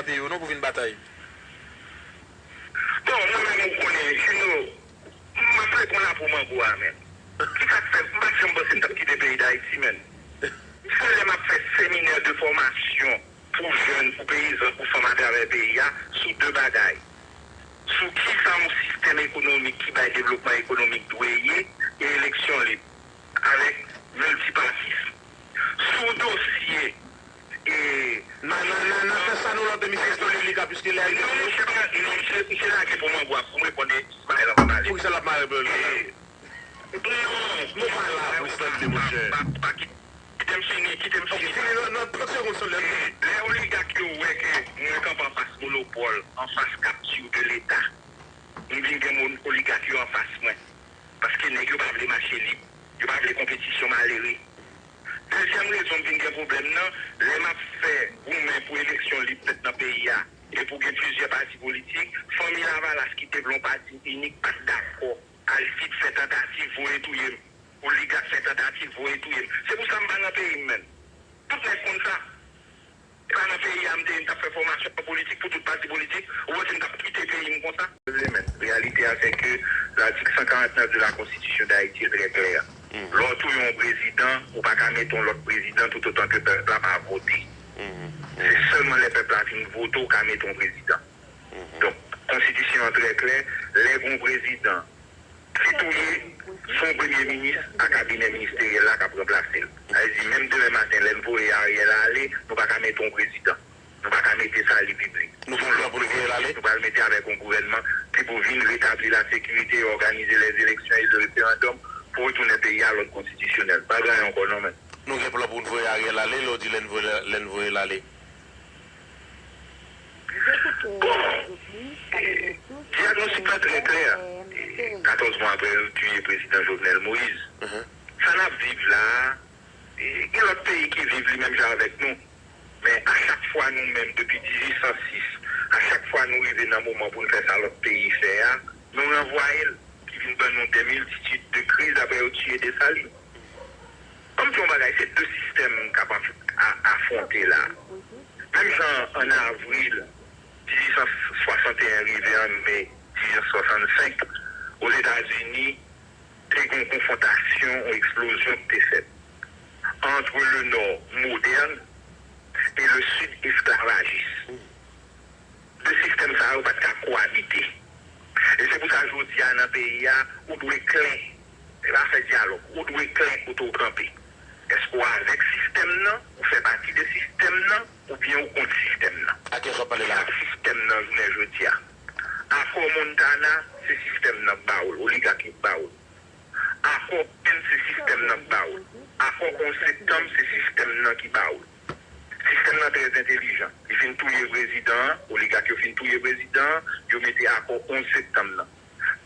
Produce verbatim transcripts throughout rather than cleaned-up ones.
Mate yo non pou vin batay. Bon, mwen menm ou konnen, Juno, m ap reponn la pou mango a menm. Ki sa k fè m pa t janm panse m t ap kite peyi Dayiti, menn. Se lè m ap fè seminè de fòmasyon pou jèn, pou peyizan, pou fanm atravè peyi a, sou de bagay. Sou kisa yon sistèm ekonomik ki bay devlopman ekonomik dwe ye, e eleksyon lib, avèk miltipatis. Sou dosye, e, Nan, nan, nan, nan fè sa nan lòt emisyon sou Lelika, piske lè a rive. Non, misye pa, non, misye, misye lage pou mango a pou m reponn Ismael anvan m ale. Poukisa l ap mare pou li? E, non, non, pa la pou tande, monchè. Pa, pa, pa, kite m fini, kite m fini. Ok, fini nan, nan trant segonn sèlman. E, lè oligak yo wè ke mwen kanpe anfas monopòl, anfas kapti de Leta, m vin gen mon-, oligak yo anfas mwen. Paske nèg yo pa vle mache lib, yo pa vle konpetisyon malere. Dezyèm rezon m vin gen pwoblèm nan, lè m ap fè goumen pou eleksyon lib fèt nan peyi a, e pou gen plizyè pati politik, fanmi Lavalas ki te vle yon pati inik pa t dakò. Aristide fè tantativ, voye touye m. Oligak fè tantativ, voye touye m. Se pou sa m pa nan peyi m, menn. Tout nèg konn sa. E pa nan peyi a m te ye, m t ap fè fòmasyon politik pou tout pati politik, ou panse m t ap kite peyi m konsa? Reyalite a, se ke l'article cent quarante-neuf de la Constitution d'Haïti est très clair. Lè w touye yon prezidan, ou pa ka mete yon lòt prezidan toutotan ke pèp la pa vote. Se sèlman lè pèp la fin vote ou ka mete yon prezidan. Donk, konstitisyon an trè klè, lè gen yon prezidan ki touye, se yon premye minis ak kabinè ministeryèl la k ap ranplase l. Sa vle di, menm demen maten, lè n voye Ariel ale, nou pa ka mete yon prezidan. Nou pa ka mete Salut Public. Nou gen plan pou n voye l ale? Nou pral mete avèk yon gouvènman ki pou vin retabli lasekirite, òganize lèzeleksyon e le referandòm pou retounen peyi a a lòd konstitisyonèl. Pa gen anyen ankò non, menn. Nou gen plan pou n voye Ariel ale, lè w di lè n voye, lè n voye l ale? Bon, e, dyagnostik la trè klè. E, katòz mwa apre yo tiye prezidan Jovenel Moïse. Sa n ap viv la a, e, gen lòt peyi ki viv li menm jan avèk nou. Men a chak fwa nou menm, depi dizuit san sis, a chak fwa nou rive nan moman pou n fè sa lòt peyi fè a, nou ranvwaye l, ki vin ban nou de miltitid de kriz apre yo tiye Desalin. Ban m di w yon bagay, se de sistèm k ap af-, a-, afwonte la. Menm jan an avril dizuit san swasanteyen rive an me dizuit san swasannsenk, Ozetazini, te gen yon konfwontasyon, yon eksplozyon ki te fèt entre le Nord moderne et le Sud esclavagiste. De sistèm sa yo pa t ka kowabite. E se pou sa jodi a nan peyi a, ou dwe klè. E pa fè dyalòg, ou dwe klè kote w kanpe. Èske w avèk sistèm nan, ou fè pati de sistèm nan, oubyen ou kont sistèm nan? A kiyès w ap pale la? Sa sistèm nan jounen jodi a. Akò Montana, se sistèm nan k ba w l, oligak yo k ba w l. Akò Pèn, se sistèm nan k ba w l. Akò onz septanm, se sistèm nan ki ba w l. Sistèm nan trè entelijan. Li fin touye prezidan an, oligak yo fin touye prezidan an, yo mete akò onz septanm nan.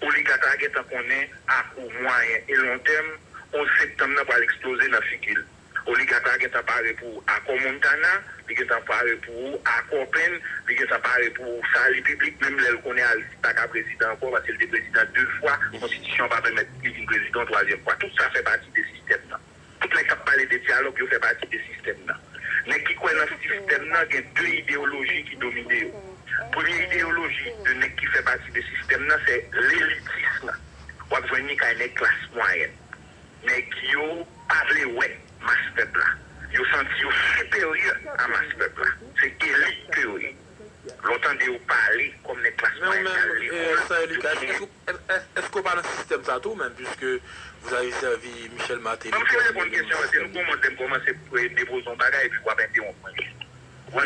Oligak la gentan konnen, a kou, mwayen e lontèm, onz septanm nan pral eksploze nan figi l. Oligak la gentan pare pou akò Montana, li gentan pare pou akò Pèn, li gentan pare pou Salut Public, menm lè l konnen Aristide pa ka prezidan ankò, paske l te prezidan de fwa, konstitisyon an pa pèmèt li vin prezidan yon twazyèm fwa. Tout sa fè pati de sistèm nan. Tout nèg k ap pale de dyalòg, yo fè pati de sistèm nan. Nèg ki kwè nan sistèm nan, gen de ideyoloji ki domine yo. Premye ideyoloji de nèg ki fè pati de sistèm nan, se lelitis. W ap jwenn li kay nèg klas mwayèn. Nèg yo pa vle wè mas pèp la. Yo santi yo siperyè a mas pèp la. Se elit ke yo ye. Lè w tande yo pale kòm nèg klas mwayèn k al lekòl, yo konnen. Èske w pa nan sistèm sa tou menm, puiske vous avez servi Michel Martelly? Ban m fin reponn kesyon an, se nou gon mòd lè m kòmanse depoze yon bagay epi w ap entewonp mwen. Jan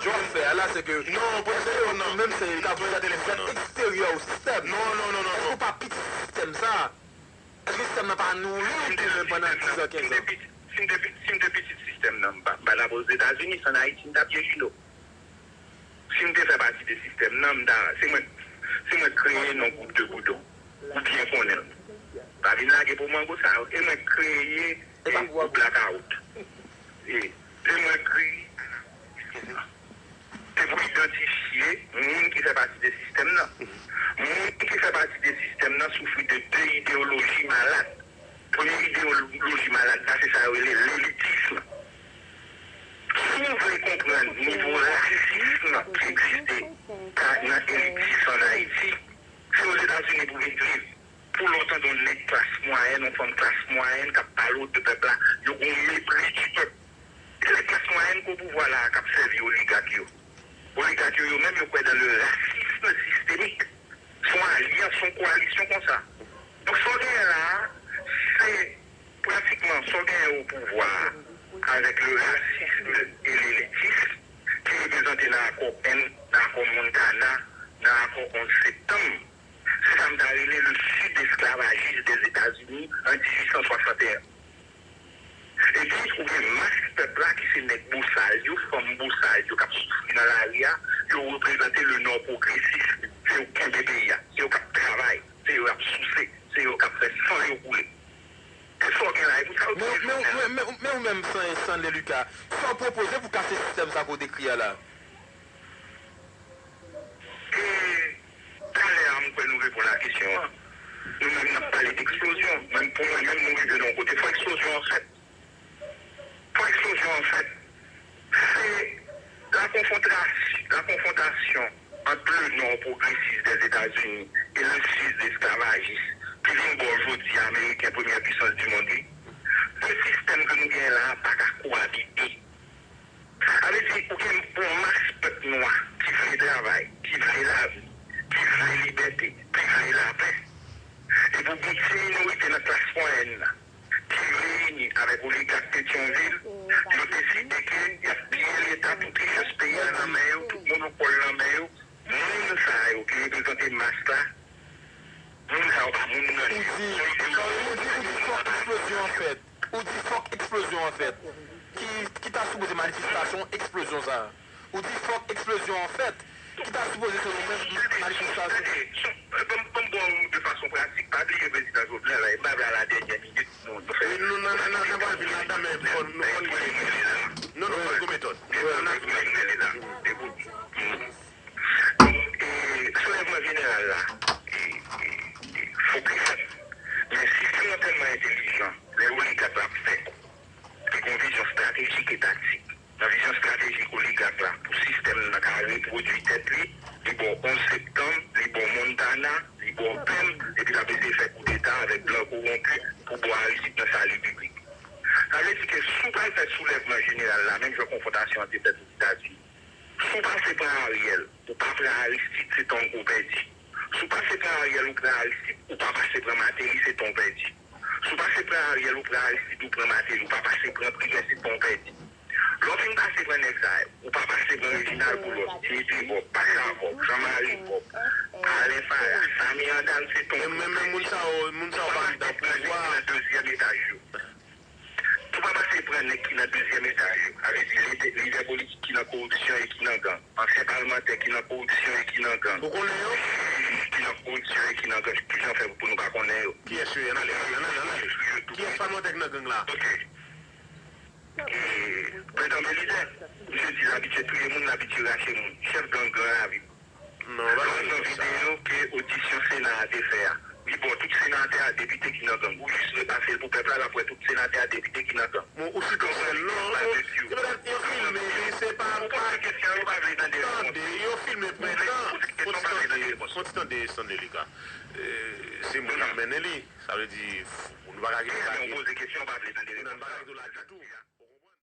w ap fè a la, se ke, non, prensip yo, non, menm se l ka fè sa te lè fèt eksteryè o sistèm. Non, non, non, non. Èske w pa pitit sistèm sa? Èske sistèm nan pa nouri w tou menm pandan diz an, kenz an? Si m te pitit sistèm nan, m pa, m pa t ap Ozetazini, se ann Ayiti m t ap ye, Juno. Si m te fè pati de sistèm nan, m ta, se mwen, se mwen k kreye non gwoup de boudon. Ou byen konnen l. Pa vin lage pou mango sa yo. E mwen k kreye gwoup blakawout. E, se mwen k kreye, eskize m, se pou idantifye moun ki fè pati de sistèm nan. Moun ki fè pati de sistèm nan soufri de de ideyoloji malad. Premye ideyoloji malad la, se sa yo rele lelitism. Konprann nivo rasism ki egziste ka- nan elitis ann Ayiti. Se Ozetazini pou vin viv. Pou lè w tande yon nèg klas mwayèn, yon fanm klas mwayèn k ap pale w de pèp la, yo gen yon mepri di pèp. E nèg klas mwayèn k o pouvwa la a k ap sèvi oligak yo. Oligak yo, yo menm, yo kwè dans le racisme systémique. Se yon alyans, se yon koalisyon konsa. Donk, sa w genyen la a, se pratikman sa w genyen o pouvwa a, avèk le racisme et l'élitisme, ki reprezante nan akò N, nan akò Montana, nan akò onz septanm. Se sa m ta rele le sud esclavagiste des États-Unis an dizuit san swasanteyen. Epi, ou gen mas pèp la ki se nèg bosal yo, fanm bosal yo k ap soufri nan lari a, yo reprezante le nò pwogresis. Se yo k kenbe peyi a, se yo k ap travay, se yo k ap souse, se yo k ap fè san yo koule. E sa w gen la, e pou sa yo Men, touye men, Jovenel. men, men, men ou menm, San, Sanley Lucas, sa w pwopoze pou kase sistèm sa ke w dekri a la? E talè a, m kwè nou reponn a kesyon an. Nou menm, n ap pale de eksplozyon. Men pou mwen menm, nou rive nan yon kote, fò eksplozyon an fèt. Fò eksplozyon an fèt. Se la confrontation, la confrontation entre le nord progressiste des États-Unis et le sud esclavagiste ki vin ba w jodi a Ameriken premyè pwisans di mond, wi. De sistèm ke nou genyen la a pa ka koabite. Sa vle di, ou gen yon mas pèp nwa ki vle travay, ki vle lavi, ki vle libète, ki vle lapè. Epi w gen ti minorite nan klas mwayèn nan ki reyini avèk oligak Petyonvil, yo deside ke y ap piye Leta, tout richès peyi a nan men yo, tout monopòl nan men yo. Moun sa yo ki reprezante mas la, moun sa yo pa moun nan Ou di, ou di, ou di fòk eksplozyon an fèt. Ou di fòk eksplozyon an fèt. Ki, ki ta sipoze manifestasyon eksplozyon sa a? Ou di fòk eksplozyon an fèt. Ki ta sipoze se nou menm manifestasyon? Tande, tande, ban m, ban m ba w de fason pratik. Pa bliye prezidan Jovenel la, e m pa vle a la dènyè minit, nou, nou fè. Wi, nou, nan, nan, nan, nan, pral vin ladan, men fò nou, fò nou, non, non, fò nou gwo metòd. Ekout. Donk, e, soulèvman jeneral la, e, e, e, fòk li fèt. Men sistèm nan tèlman entèlijan, lè oligak la ap fèt, li gen yon vizyon estratejik e taktik. Nan vizyon estratejik oligak la, pou sistèm nan ka repwodui tèt li, li ba w onz septanm, li ba w Montana, li ba w Pèm, epi l ap eseye fè koudeta avèk blan kowonpi pou ba w Aristide nan sali piblik. Sa vle di ke si w pral fè soulèvman jeneral la, menm jan konfwontasyon an te fèt Ozetazini, si w pase pran Ariel, ou pa pran Aristide, se tan w ke w pèdi. Si w pase pran Ariel, ou pran Aristide, ou pa pase pran Martelly, se tan w pèdi. Si w pase pran Ariel, ou pran Aristide, ou pran Martelly, ou pa pase pran Privé, se tan w pèdi. Lè w fin pase pran nèg sa yo, ou pa pase pran Reginald Boulos, Dimitri Vorbe, Pacha Vorbe, Jean Marie Vorbe, Alain Farah, Samy Handal, se tan w ke w pèdi. Men, men, men moun sa yo, moun sa yo pa anndan pouvwa. Ou pa pase pran nèg ki nan dezyèm etaj yo. Ou pa pase pran nèg ki nan dezyèm etaj yo, sa vle di lidè, lidè politik ki nan koripsyon e ki nan gang, ansyen palmantè ki nan koripsyon e ki nan gang, Ou konnen yo? jij ki nan koripsyon e ki nan gang. Kijan fè pou nou pa konnen yo? Kiyès yo ye? Ann ale, ann ale, ann ale, ann ale. Kiyès palmantè ki nan gang la? Ok. E, Prezidan Belizaire, misye di l abitye touye moun, l abitye rache moun. Chèf gang gran lavi. Non, pa Lòt nan videyo ke odisyon Sena a te fè a, li ba w tout senatè a, depite ki nan gang. Ou jis repase l pou pèp la, l ap wè tout senatè a, depite ki nan gang. Bon, ou site sèl non, se petèt yo filme li, se pa, Ou poze kesyon, yo pa vle tande repons. Tande, yo filme prentan. Ou poze kesyon, yo pa vle tande repons. Fò ti tande Sanley Lucas. E, se moun k ap mennen li, sa vle di, nou pa ka kite l lage. Ou poze kesyon, yo pa vle tande repons. Nou pa ka kite l lage ditou.